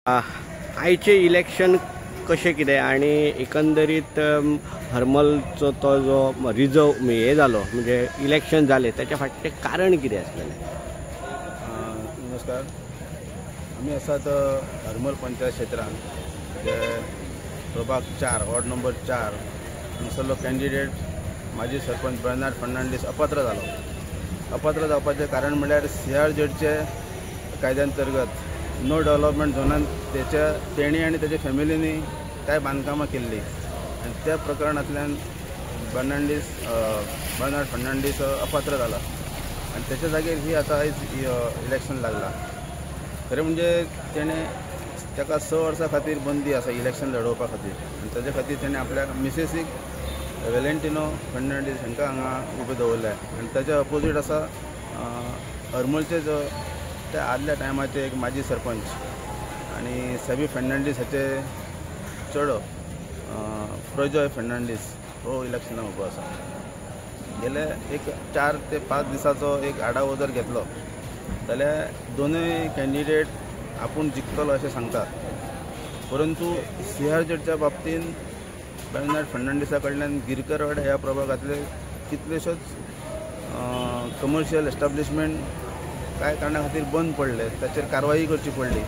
आयचें इलेक्शन कशें कितें आनी एकंदरीत हरमलचो तो जो रिजर्व हे जालो म्हणजे इलेक्शन जालें ताच्या फाटलें कारण कितें आसलेलें? नमस्कार, आमी आसात हरमल पंचायत क्षेत्रांत जे प्रभाग 4 वॉर्ड नंबर 4 हांगसरलो कॅन्डिडेट माजी सरपंच बर्नार्ड फर्नांडीस अपात्र जालो. अपात्र जावपाचें कारण म्हणल्यार CRZचे कायद्या अंतर्गत नो डेव्हलपमेंट झोनान तेच्या तेणी आनी तेच्या फॅमिलीनी कांय बांदकामां केल्लीं आनी त्या प्रकरणांतल्यान बर्नार्ड फर्नांडीस अपात्र जाला आनी तेच्या जागेर ही आतां आयज इलेक्शन लागलां. खरें म्हणजे तेणें ताका 6 वर्सां खातीर बंदी आसा इलेक्शन लडोवपा खातीर आनी ताच्या खातीर तेणें आपल्या मिसेसीक वेलेंटिनो फर्नांडीस हांकां हांगा उबे दवरले आनी ताच्या अपोजीट आसा हरमलचे जो त्या आदल्या टायमाचे एक माजी सरपंच आनी सेबी फर्नांडीस हाचे चेडो प्रजय फर्नांडीस हो इलेक्शनाक उबो आसा. गेले एक 4 ते 5 दिसाचो एक आडावो जर घेतलो जाल्यार दोनूय कॅन्डिडेट आपूण जिखतलो अशें सांगतात, परंतु CRZच्या बाबतींत बर्नार्ड फर्नांडीसा कडल्यान गिरकरवाडा ह्या प्रभागांतले कितलेशोच कमर्शियल एस्टाब्लिशमेंट कांय कारणा खातीर बंद पडले, ताचेर कारवाई करची पडली.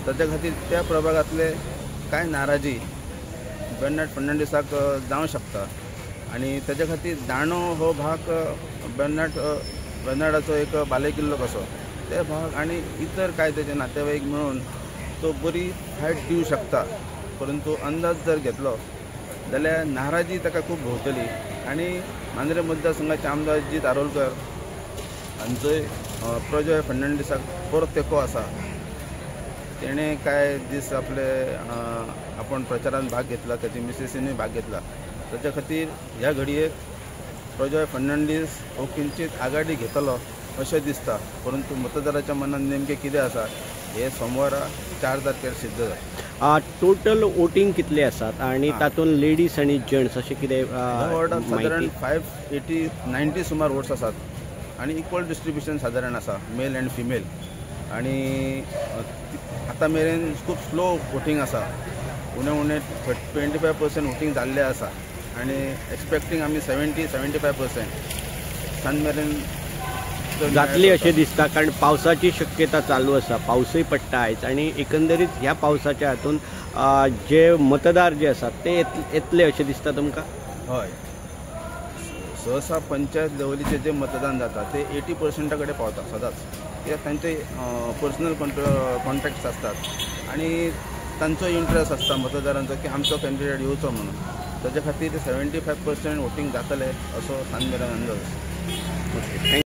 ताच्या खातीर त्या प्रभागांतले कांय नाराजी बर्नार्ड फर्नांडीसाक जावं शकता आनी ताच्या खातीर दांडो हो भाग बर्नार्डाचो एक बालेकिल्लो कसो ते भाग आनी इतर कांय तेजे नातेवाईक मेळून तो बरी फायट दिवं शकता, परंतु अंदाज जर घेतलो जाल्यार नाराजी ताका खूब भोवतली. आनी मांद्रे मतदारसंघाचे आमदार अजित आरोलकर हांचोय प्रजय फर्नांडीसाक परत तेंको आसा. तेणें कांय दीस आपले आपण प्रचारान भाग घेतला, ताची मिसेसीनूय भाग घेतला. ताच्या खातीर ह्या घडयेक प्रजय फर्नांडीस हो किंचीत आघाडी घेतलो अशें दिसता, परंतु मतदाराच्या मनान नेमकें कितें आसा हे सोमवारा 4 तारखेर सिद्ध जाता. टोटल वोटींग कितले आसात आनी तातूंत लेडीज आनी जेंट्स अशें कितें? वॉर्डांत सादारण 580 90 सुमार वोट्स आसात आनी इक्वल डिस्ट्रिब्युशन सादारण आसा मेल अँड फिमेल. आनी आतां मेरेन खूब स्लो वोटींग आसा, उणें उणें 25% वोटींग जाल्लें आसा आनी एक्सपेक्टींग आमी 70-75% सांज मेरेन जातली अशें दिसता, कारण पावसाची शक्यता चालू आसा, पावसूय पडटा आयज आनी एकंदरीत ह्या पावसाच्या हातून जे मतदार जे आसात ते येतले अशें दिसता तुमकां? हय, सहसा पंचायत लेवलीचें जें मतदान जाता ते 80% कडेन पावता सदांच, कित्याक तांचे पर्सनल कॉन्टेक्ट्स आसतात आनी तांचो इंट्रस्ट आसता मतदारांचो की आमचो कॅन्डिडेट येवचो म्हणून. ताच्या खातीर 75% वोटींग जातलें असो सांज मेरेन अंदाज आसा.